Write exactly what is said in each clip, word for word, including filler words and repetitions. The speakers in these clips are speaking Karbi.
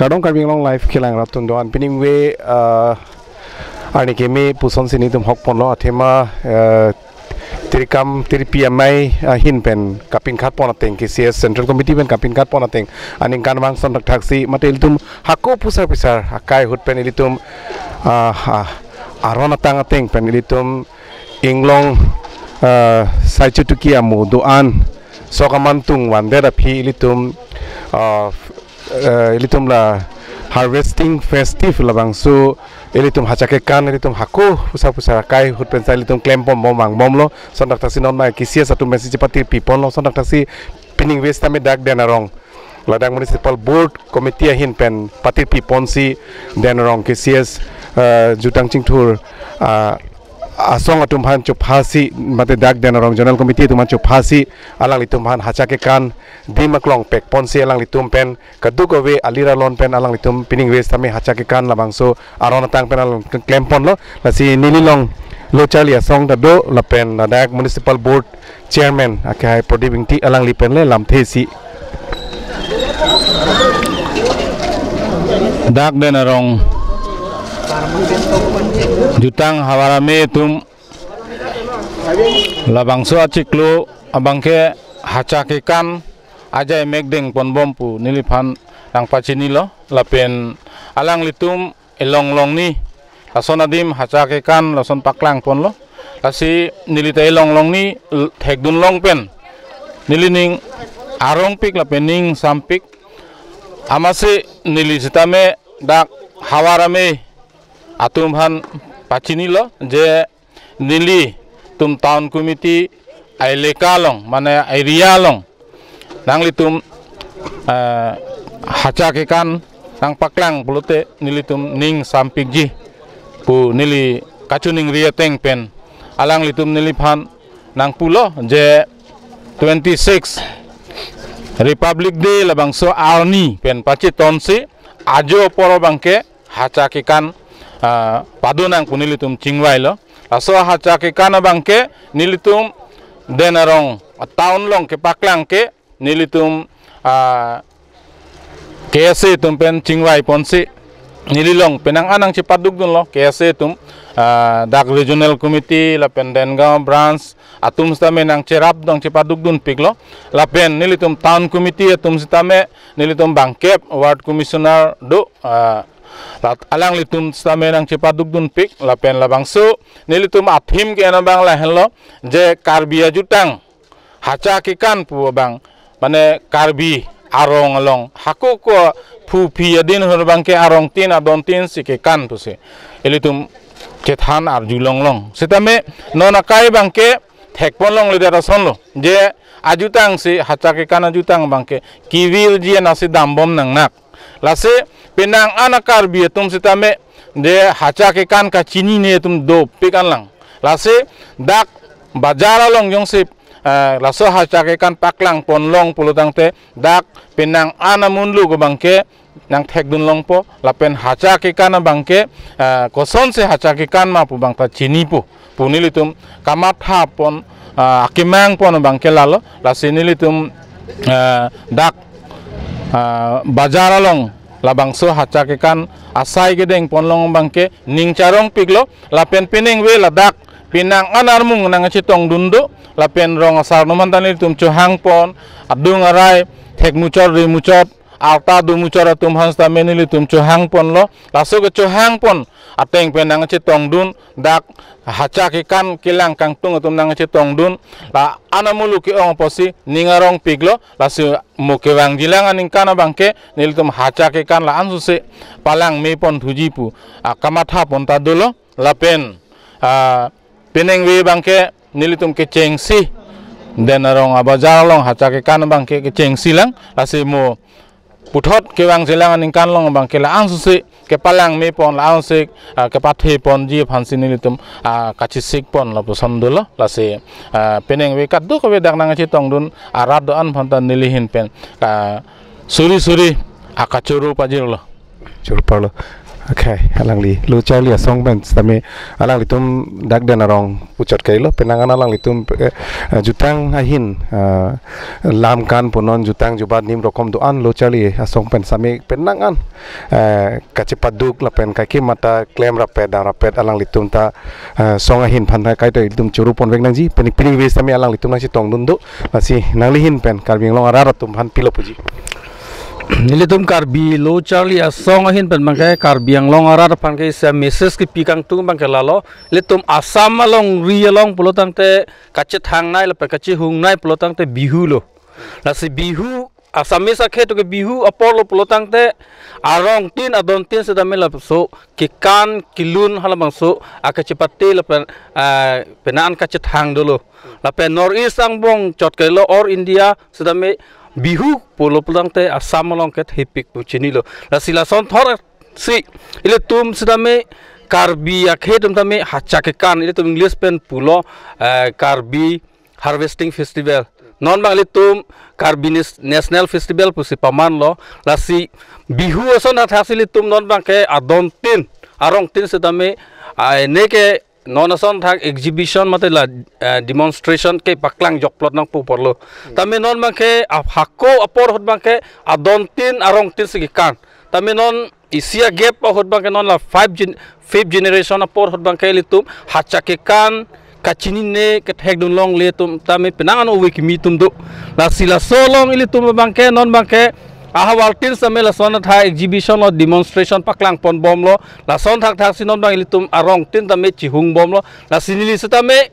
Kardom Karbi Anglong Live kelang rat atum do-an, piningve, ah, arni keme puson si nelitum hok ponlo, athema, ah, tirikam tiripi amei ahin pen kapinkhat pon ateng, K C S Central Committee pen kapinkhat pon ateng aningkanvang ason thakthaksi mate ilitum hako pusar pusar akai ahut pen ilitum, ah, ah, aron atang ateng pen ilitum inglong, ah, saichutuki amo do-an sok aman tung vandet aphi ilitum, ah, eh, ilitum la harvesting festive labangso ilitum hacha kekan ilitum hako pusar pusar akai ahut pen sai ilitum klem pon bom vang bomlo. Ason thakthaksi non mai K C S atum pensi chepati pi ponlo. Ason thakthaksi piningve sitame dak Den Arong, ladak Municipal Board Committee ahin pen pati pi ponsi Den Arong K C S, eh, jutang chingthur, ah, asong atum aphan chophasi mate dak Den Arong Zonal Committee atum aphan chophasi alanglitum aphan hacha kekan dim aklong pek ponsi alanglitum pen kadokave alir alon pen alanglitum piningve sitame hacha kekan labangso aron atang pen alang klem ponlo. Lasi neli along lo charli asong ta do lapen ladak Municipal Board Chairman akehai Prodip Ingti alangli pen le lamthe si. Dak Den Arong jutang havar amei atum labangso achiklo abangke hacha kekan ajai mekdeng pon bom pu neliphan nangpachinilo lapen alanglitum elong longni lason adim hacha kekan lason paklang ponlo. Lasi neli ta elong longni l-, thekdun long pen neli ning arongpik lapen ning sampik. Amatsi neli sitame dak havar amei atum aphan pachinilo je nelitum town committee elaka along mane area along nanglitum, eh, hacha kekan nangpaklang pulote nelitum ning sampikji pu neli kachiningri ateng pen alanglitum neliphan nangpulo je twenty six Republic Day labangso arni pen pachitonsi ajo apor abangke hacha kekan, ah, padonang pu nelitum chingvailo. Laso hacha kekan abangke nelitum Den Arong town along kepaklang ke nelitum, ah, K S A atum pen chingvai ponsi neli along penang an nangchepadukdunlo. K S A atum, ah, dak Regional Committee lapen Dengaon Branch atum sitame nangcherap dong chepadukdunpiklo. Lapen nelitum Town Committee atum sitame nelitum bangkep Ward Commissioner do, ah, lat alanglitum sitame nangchepadukdunpik lapen labangso nelitum a-theme ke-en abang lahenlo je Karbi ajutang hacha kekan pu abang mane Karbi arong along hako ko phuphi adin hur abangke arong tin adon tin si kekan pusi ilitum chethan arjulong long. Sitame non akai abangke thekpon longledet asonlo je ajutang si hacha kekan ajutang abangke kevirji anatsi dambom nangnak. Lasi penang an a-Karbi atum sitame je hacha kekan kachinine atum dopik anlang. Lasi dak bajar along jongsi, eh, laso hacha kekan paklang pon long pulo tangte dak penang an amunlo abangke nangthekdun longpo lapen hacha kekan abangke, eh, kosonsi hacha kekan ma pu abang ta chinipo pu nelitum kamatha pon, ah, akemang pon abangke lalo. Lasi nelitum, ah, dak, ah, bajar along labangso hacha kekan asai kedeng pon long abangke ning charongpiklo lapen peningve ladak penang an armung nangchetongdun do lapen rong asar atum aphan ta nelitum chohang pon adung arai thekmuchot rimuchot arta domuchot atum aphan sitame nelitum chohang ponlo. Laso kechohang pon ateng pen nangchetongdun dak hacha kekan kelang kangtung atum nangchetongdun la an amunlo ke-ong apotsi ning arongpiklo. Lasi mo kevangjilang aningkan abangke nelitum hacha kekan la-an susi palang me pon thuji pu, ah, kamatha pon ta dolo lapen, ah, peningve abangke nelitum kechengsi Den Arong abajar along hacha kekan abangke kechengsi lang. Lasi mo puthot kevangjilang aningkan along abangke la-an susi kepalang me pon la-an susi, ah, kepathe ponji aphansi nelitum, ah, kachesik pon lapuson dolo. Lasi, ah, peningve kadokave dak nangchetongdun arat do-an aphan ta neli ahin pen, ah, suri suri, ah, kachoro pajirlo. Choro parlo. Okay, alangli Lo Charli Asong pen sitame alanglitum dak Den Arong puchot kailo, penang an alanglitum, eh, eh, jutang ahin, eh, lam kan punon, jutang jubat nim rokom do-an Lo Charli Asong pen sitame penang an, eh, kachepaduk lapen kaike mata klem rapet dam rapet alanglitum ta, eh, song ahin aphan kaita ilitum choro ponvek nangji, pini pini ves sitame alanglitum nangchetongdun do, lasi nangli ahin pen Karbi Anglong arat atum aphan pilo puji. Ilitum Karbi Lo Charli Asong ahin pen abangke Karbi Anglong arat aphan ke isi message kipi kangtung abangke lalo. Ilitum Assam alongri along pulo tangte kachethangnei lapen kachehungnei pulo tangte Bihu lo. Lasi Bihu, Assamese akhei atum ke Bihu apor lo pulo tangte arongtin adontin sitame laso kekan kelun halabangso akachepate lapen, ah, penang an kachethang dolo. Lapen North East angbong chot kailo, all India sitame Bihu pulo pulo tangte Assam along ke thepik pu chinilo. Lasi lason thor si ilitum sitame Karbi akhei atum tame hacha kekan, ilitum English pen pulo, eh, Karbi Harvesting Festival. Non abang ilitum Karbi Nas-, National Festival pusi paman lo. Lasi Bihu ason athaksi ilitum non abangke adontin arongtin sitame, ah, neke non ason thak exhibition mate la, eh, demonstration kepaklang jokplot nangpo apor lo. Tame non abangke, ah, hako apor ahut abangke adontin arongtin si kekan. Tame non isi agap ahut abangke non la five gen-, fifth generation apor ahut abangke ilitum hacha kekan kachinine kethekdun longle atum tame penang an ove kimi atum do. Lasi laso along ilitum abangke non abangke ahavartin sitame lason athak exhibition lo, demonstration paklang ponbomlo. Lason thakthaksi non abang ilitum arongtin tame chehungbomlo. Lasi neli sitame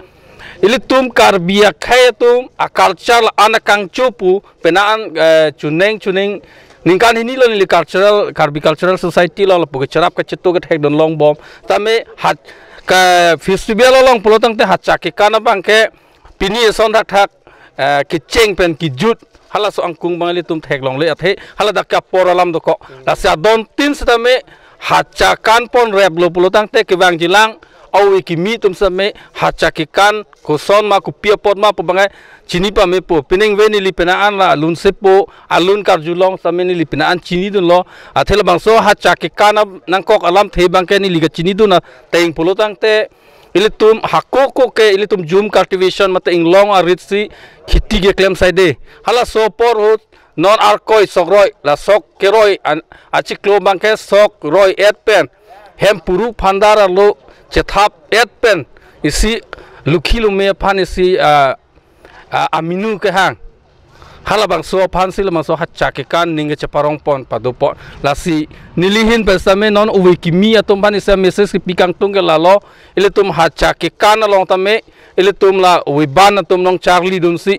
ilitum Karbi akhei atum aculture la-an akangcho pu penang an, eh, chuneng chuneng ningkan hini lo neli cultural, Karbi Cultural Society lo lapu kecherap kacheto kethekdun longbom. Tame hat ka festival along pulo tangte hacha kekan abangke pini ason thakthak, eh, kecheng pen kejut halaso angkung abang ilitum theklongle athe hala dak ke apor alam dokok. Lasi adontin sitame hacha kan ponrep lo pulo tangte kevangjilang ove kimi atum sitame hacha kekan koson ma kopi apot ma pu abangke chini pamepo. Penang ve neli penang an la alun sepo, alun karjulong sitame neli penang an chinidunlo. Athe labangso hacha kekan ab-, nangkok alamthe abangke neli kachinidun ateng pulo tangte ilitum hako ako ke ilitum jhum cultivation mate inglong arit si kheti keklem saide. Halaso apor ahut non arkoi sok roi, la sok keroi an, achiklo abangke sok roi-et pen hempuru phandar arlo chethap-et pen isi lukhi lume aphan isi, ah, ah, aminu kehang. Halabangso aphansi labangso hacha kekan ning kecheparong pon padopon. Lasi neli ahin pen sitame non ove kimi atum aphan isi message kipi kangtung ke lalo, ilitum hacha kekan along tame ilitum la oveban atum nangcharlidunsi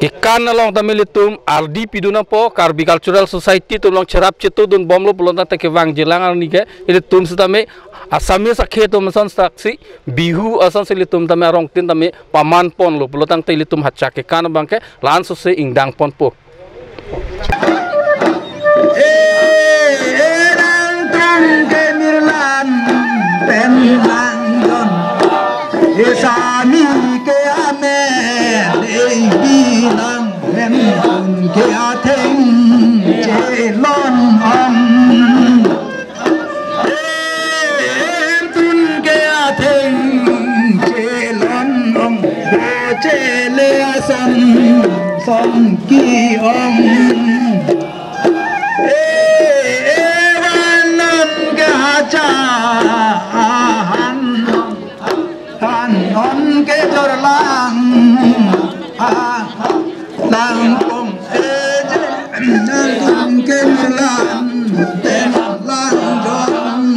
kekan along tame ilitum ardi pidun nangpo. Karbi Cultural Society atum nangcherap chetodunbomlo pulo tangte kevangjilang arni ke ilitum sitame Assamese akhei atum ason thaksi Bihu asonsi ilitum tame arongtin tame paman ponlo pulo tangte ilitum hacha kekan abangke la-an sose ingdang ponpo. Eh, eh, nangtum ke mirlan pen langjon. Eh, sami ke amen, eh, bilang hem kun ke atheng chelon ong. Hem kun ke atheng chelon ong, bo chele ason song ki ong. Eh, eh, vanon ke hacha ahan, vanon ke jorlang, ah, lang pong, eh, je, vanon ke lang, ten lang jong.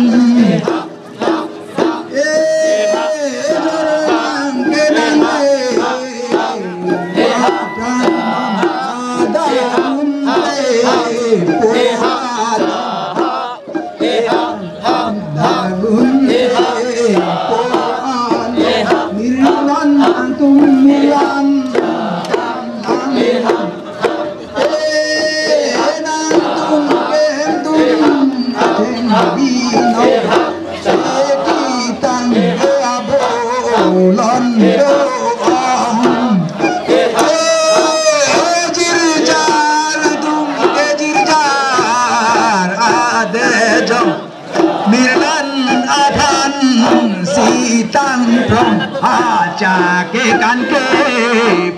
Tang prong, hacha kekan ke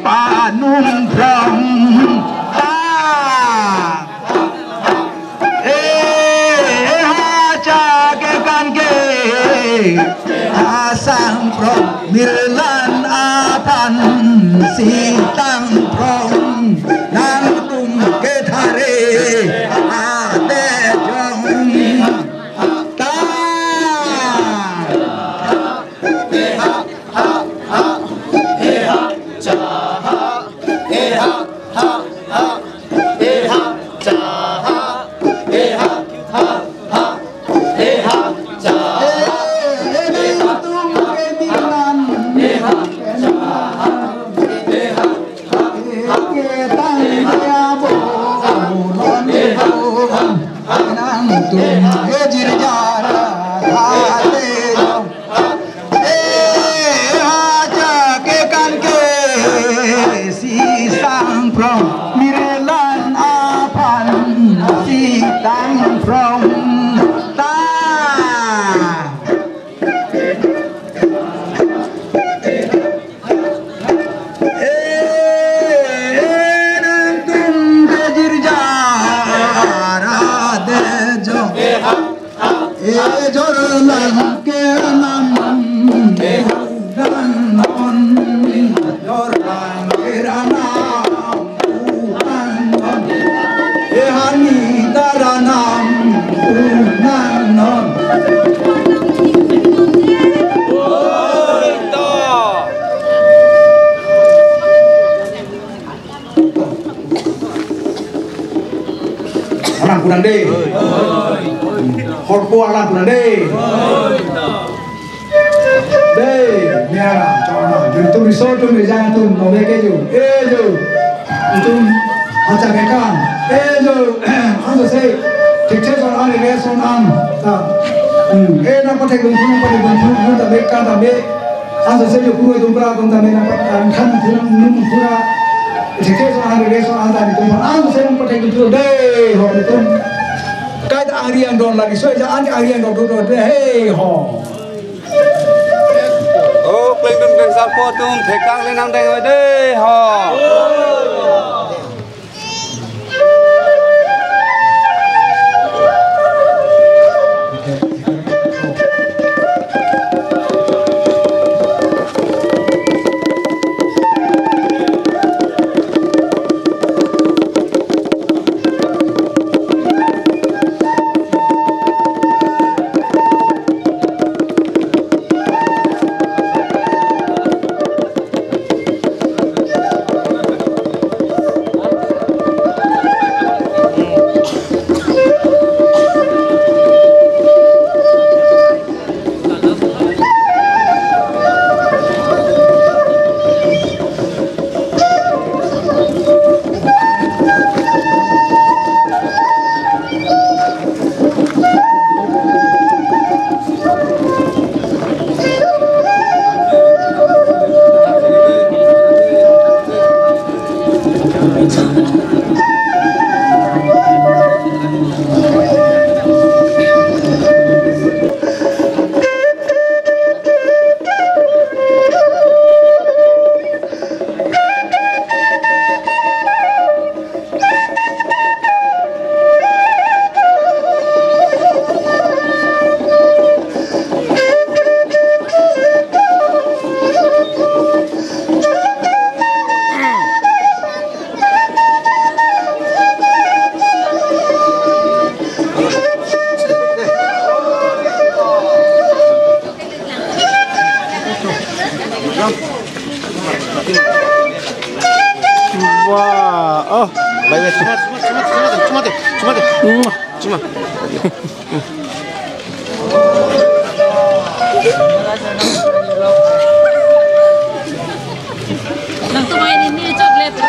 panung prong. Ta. Eh, hacha kekan ke asang prong, mirlan aphan sitang prong, nangtum kethare ate jong. Ta. Eh, hacha kekan ke sitang prong, mirlan aphan sitang prong. Ta. Eh, nangtum kejirja rade jo. Eh, jor lang ke nam. Nang non. Jor lang ke ranam. Nang non. Eh, hani taranam. Nang non. Alang kunang de. Horpo alang kunang de. De, niara, chona. Jun tum riso tum rijang tum, nove ke ju. Eh, ju. Itum hacha kekan. Eh, ju. Anso se. Thik thik son an, re son an. Ta. Hmm. Eh, nang pathek dun, nang pathek dun, nang ta be, kan ta be. Anso se jo kuru atum pra atum ta me nang pat, ang khan thu nang num thu ra. Thek thek son an, re son an ta ni tum phan. Anso se nang pathek dun thu de ho ni tum. Kai ta angri angdon lagi so ja an angri angdon thu de he ho. O klengdun klengsarpo atum thekang le nang deng oi de ho. Wah, oh, baik, baik. Cuma, cuma, cuma, cuma, cuma, cuma, cuma. Mwah. Cuma. Nangtum aini chocolate ko.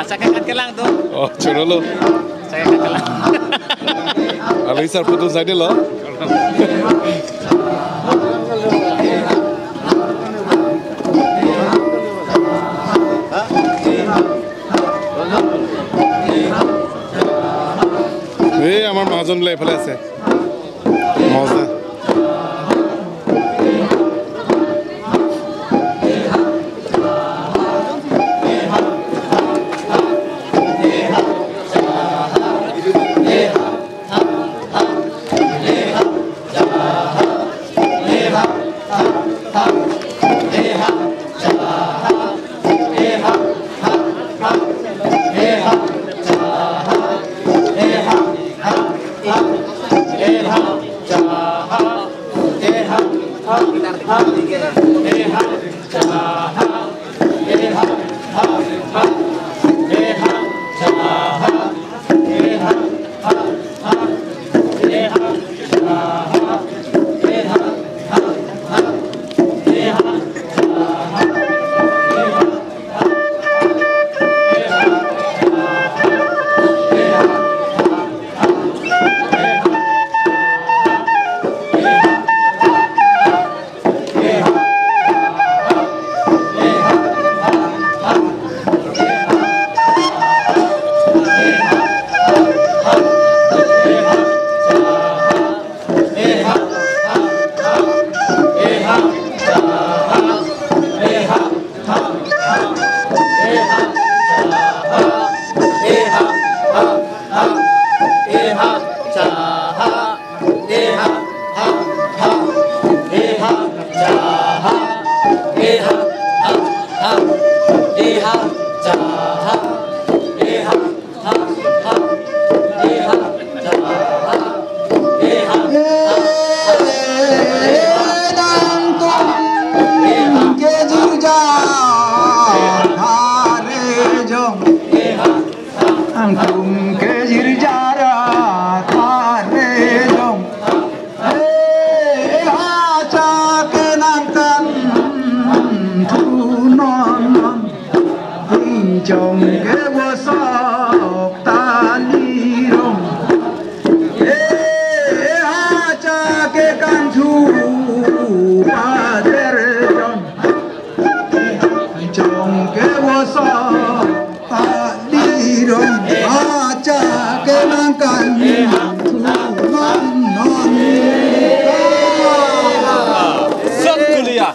Achak ke kat kelang tu. Oh, choro lo. Achak ke kat kelang. Alohi sar putu saide lo. এই আমাৰ মহাজন বোলে এইফালে আছে। মজা। Nangtum kejirja thare jong, nangtum kejirja thare jong, eh, achak nangkan thu non non, ingchong kevosok tali rong. Eh, achak kangthu pader jon, ingchong kevosok tali rong. Achak nangkan thu non non. Sat kuliah.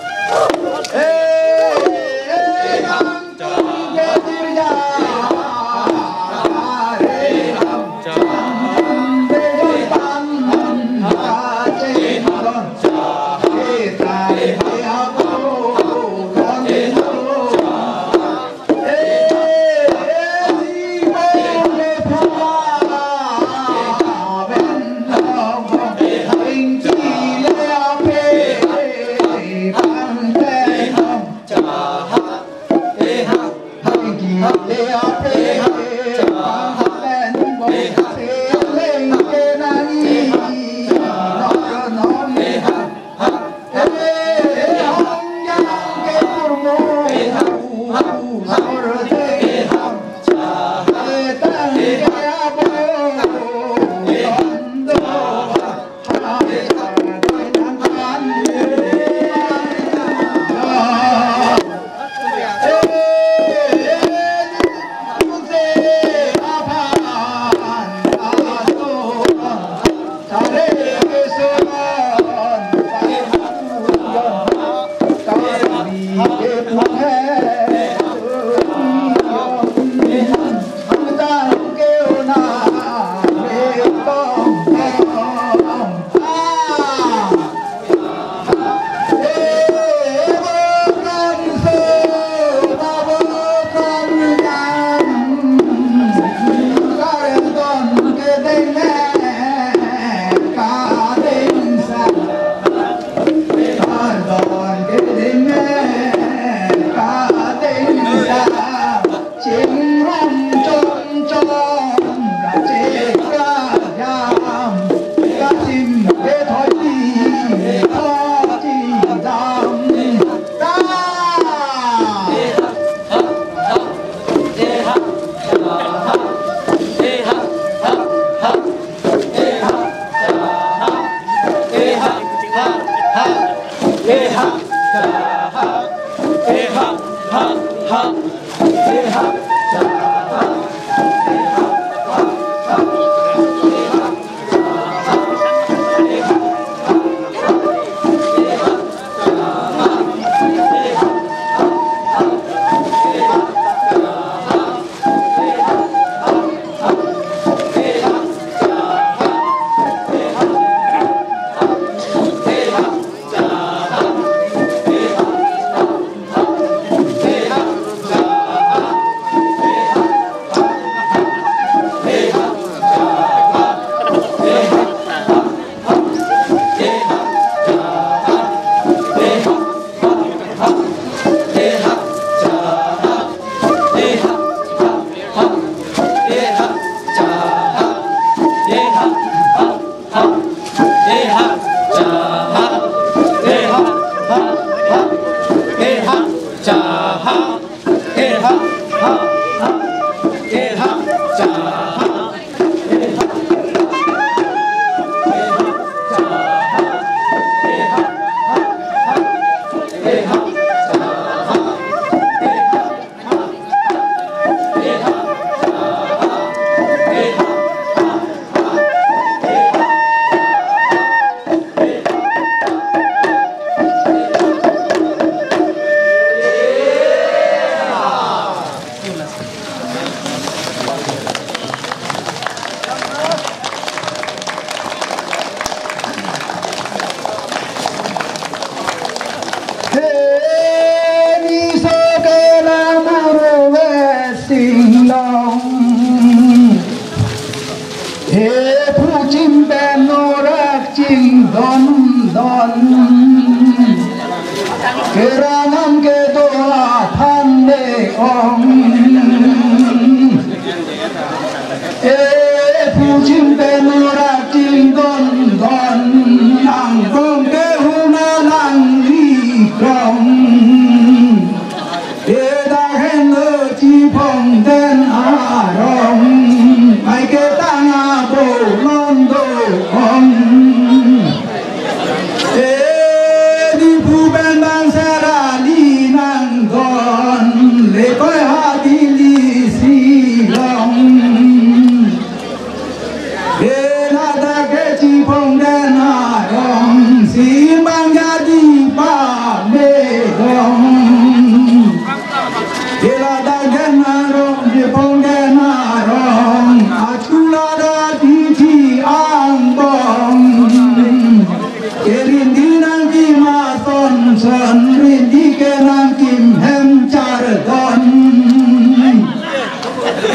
Heni soke lamuru vesing long. He phuchim pen norak chingdon don. Keranam kedo aphan de ong. E phuchim pen norak chingdon don, angkong ke huna nangli krong. E dak henlo chiphong den arong, mai ketang abo londo ong. E Diphu pen bang sarali nangdon, lekoi ha Delhi Shillong. E ladak ke chiphong den arong, simbang jadi pame dong. E ladak den arong, chiphong den arong, achula da titi angbong. Ke rindi nangkim ason son, rindi ke nangkim hem chardon.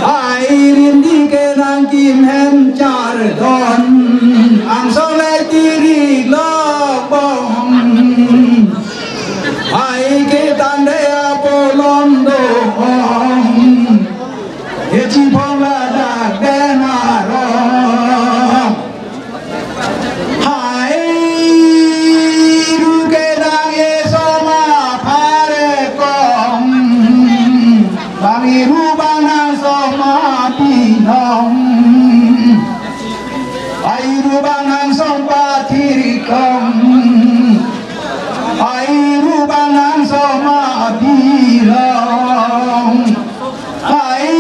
Ai rindi ke nangkim hem chardon, angsong le tirik longbong. Ai ketang de abo londo ong, ke chiphong ladak den arong. Hai ru ke nang esom aphan rekong, bang iru bang nangsom apinong. Hai ru bang nangsom pathirikong, hai ru bang nangsom apilong. Hai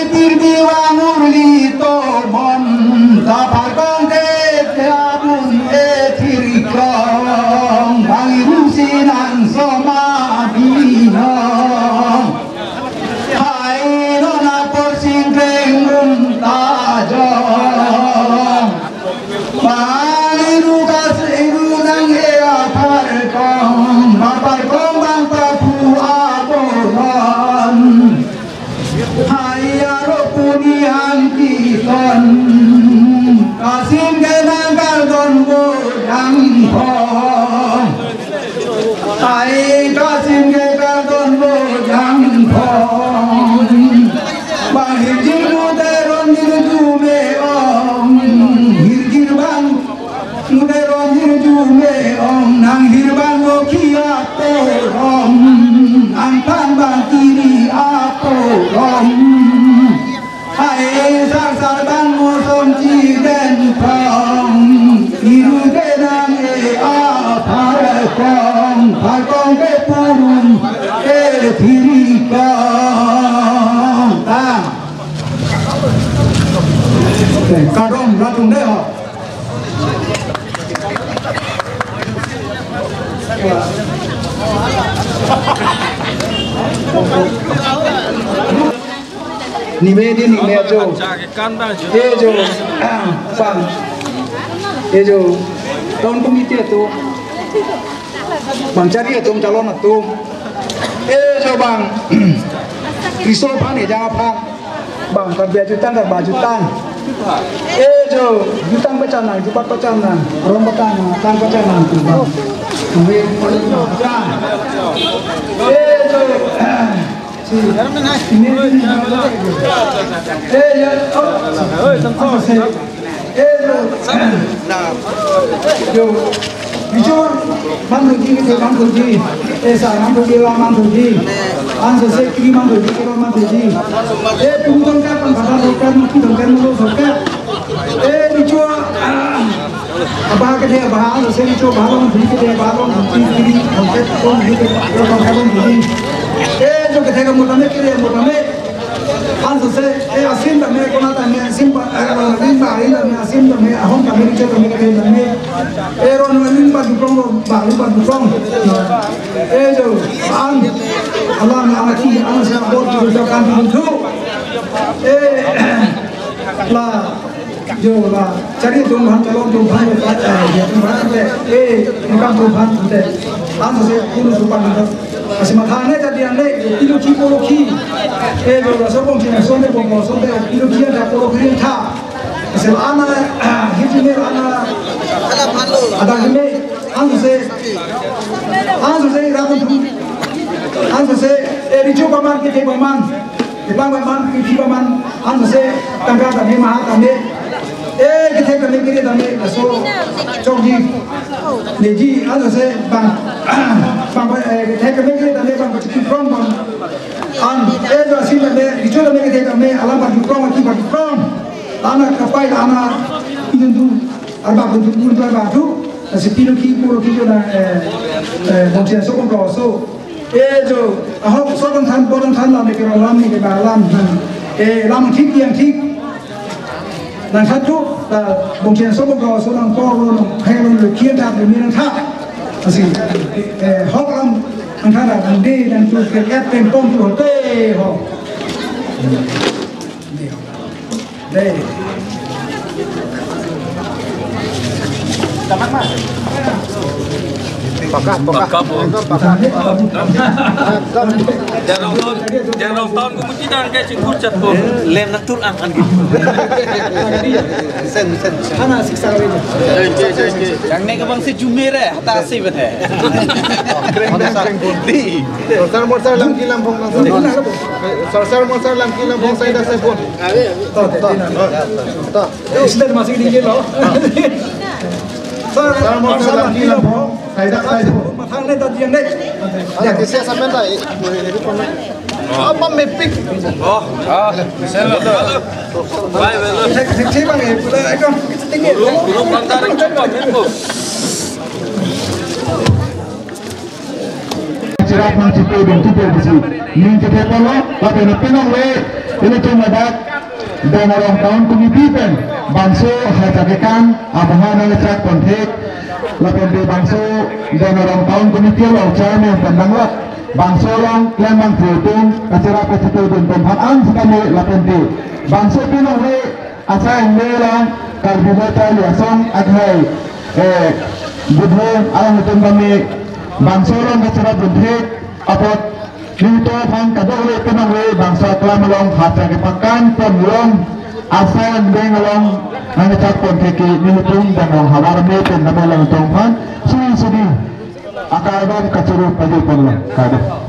pirdi vang urli tobon, ta pharkong ke abun ethirikong, bang iru si nangsom apinong. Hai non apor singkreng rum tajong, bang iru kas iru Nime di nime jo. Ejo. Bang. Ejo. Town committee atum. Bang chari atum, calon atum. Ejo bang. Riso aphan, ejang aphan. Bang, Karbi ajutang, Karbi ajutang. Ejo, jutang pachanang, jubat pachanang, aron pachanang, tang pachanang tu bang. Kami, ejo. Eh, ya, oh. Yo. Bichur, man thuji, bichur, man thuji. Eh, sa, man thuji, la, man thuji. An so se, kiri, man thuji, kiri, man thuji. Eh, pu tong ka, pan kata, so ka, man thuji, tong ka, man so ka. Eh, bichur, ah. Abah kedhe abah, an so se kecho abah along dui, kedhe abah along dui, kiri, kongket, kong dui, kedhe kongket along dui. Eh, jo kedhe ke mutame, kedhe mutame. An so se, eh, asim tame, kona tame, asim pa, eh, ron lim ba, lim tame, asim tame, ahom tame, richo tame, kedhe tame. Eh, ron lim ba duklong lo, ba lim ba duklong. Eh, jo, an, alam, an aki, an sa bor, jo kan tu. Eh, la, Jo, la, chari atum aphan, calon atum aphan, eh, atum aphan, eh, eh, ningkan atum aphan, eh, an so se, kunu supan, eh, asi matha ne, jadi an le, pi lokhi, po lokhi, eh, jo, la, so bongcheng ason de, bongcheng ason de, pi lokhi antha, po lokhi antha, asi la ana, ah, hiji ne, ana, ada hime, an so se, an so se, rakon tu, an so se, eh, richo paman, kethe paman. Keplang paman, kethi paman, an so se, tangka tame, maha tame. Eh, kethek tame, kiri tame, laso, chokji. Neji, an so se, bang, bang, eh, kethek tame, kiri tame, bang, kachiki from, bang. An, eh, jo asim tame, richo tame, kethek tame, alam bang from, aki bang from. Ana kapai, ana, inundu, arba kundu, kundu, arba tu. Lasi pi lokhi, po lokhi jo na, eh, eh, bongcheng aso, bongcheng aso. Eh, jo, ahok so dong than, bo dong than, lam ke lam, ni ke ba lam, hmm. Eh, lam thik, yang thik. Nang satu, ta bongcheng aso, bongcheng aso, nang por lo, nang phai lo, lo kian ta, lo mi nang tha. Lasi, eh, hok lam, nang tha, nang de, nang tu, ke, et, peng, pong, tu, hote, ho. Dei. Paka, paka. Paka, po. Paka. Jarong ton, jarong ton, kumuci dan kayak si kurchat po. Lem nang tur ang, ang gitu. Sen, sen, sen. Ana siksa kali. Oke, oke, oke. Yang naik abang si Jumir eh, hata si ben eh. Keren, keren, keren. Di. Sar morsar lam kilam phong. Sar, sar, morsar lam kilam phong, sai da sai pon. To, to, to. Isi dari masih dingin lo. Sar, sar, morsar lam kilam phong, sai da sai pon. Mathang ne tadi yang ne. Ya, kesi sampai tadi. Apa mepik? Oh. Ah, sel. Bye, bye. Cek, cek, cek, bang, eh, pula ekdom tinggi. Guru, guru, pantar, cepat, cepat. Cherap nang chipe dong chipe bisi. Ning chipe polo, lapen pinong le, ilitum ladak, Dong Arong Town Committee pen, bangso haja kekan, abaha nang chak konthek, lapen de bangso, Dong Arong Town Committee along chairman pen nanglok, bangso along klem bang triutum, kacherap kachipe dun pen phan an sitame, lapen de, bangso pinong le, Asa ingle lang Karbi Lo Charli Asong akhai, eh, budho alang itum kami bangso along kacherap bunthek apot ningto aphan kadokave pinong le bangso aklam along hacha kepakan pon long asa ingle along nangchak pon thek ke nelitum damong havar me pen damong lang tong phan suri suri akarbam kachuru paju pon long kado.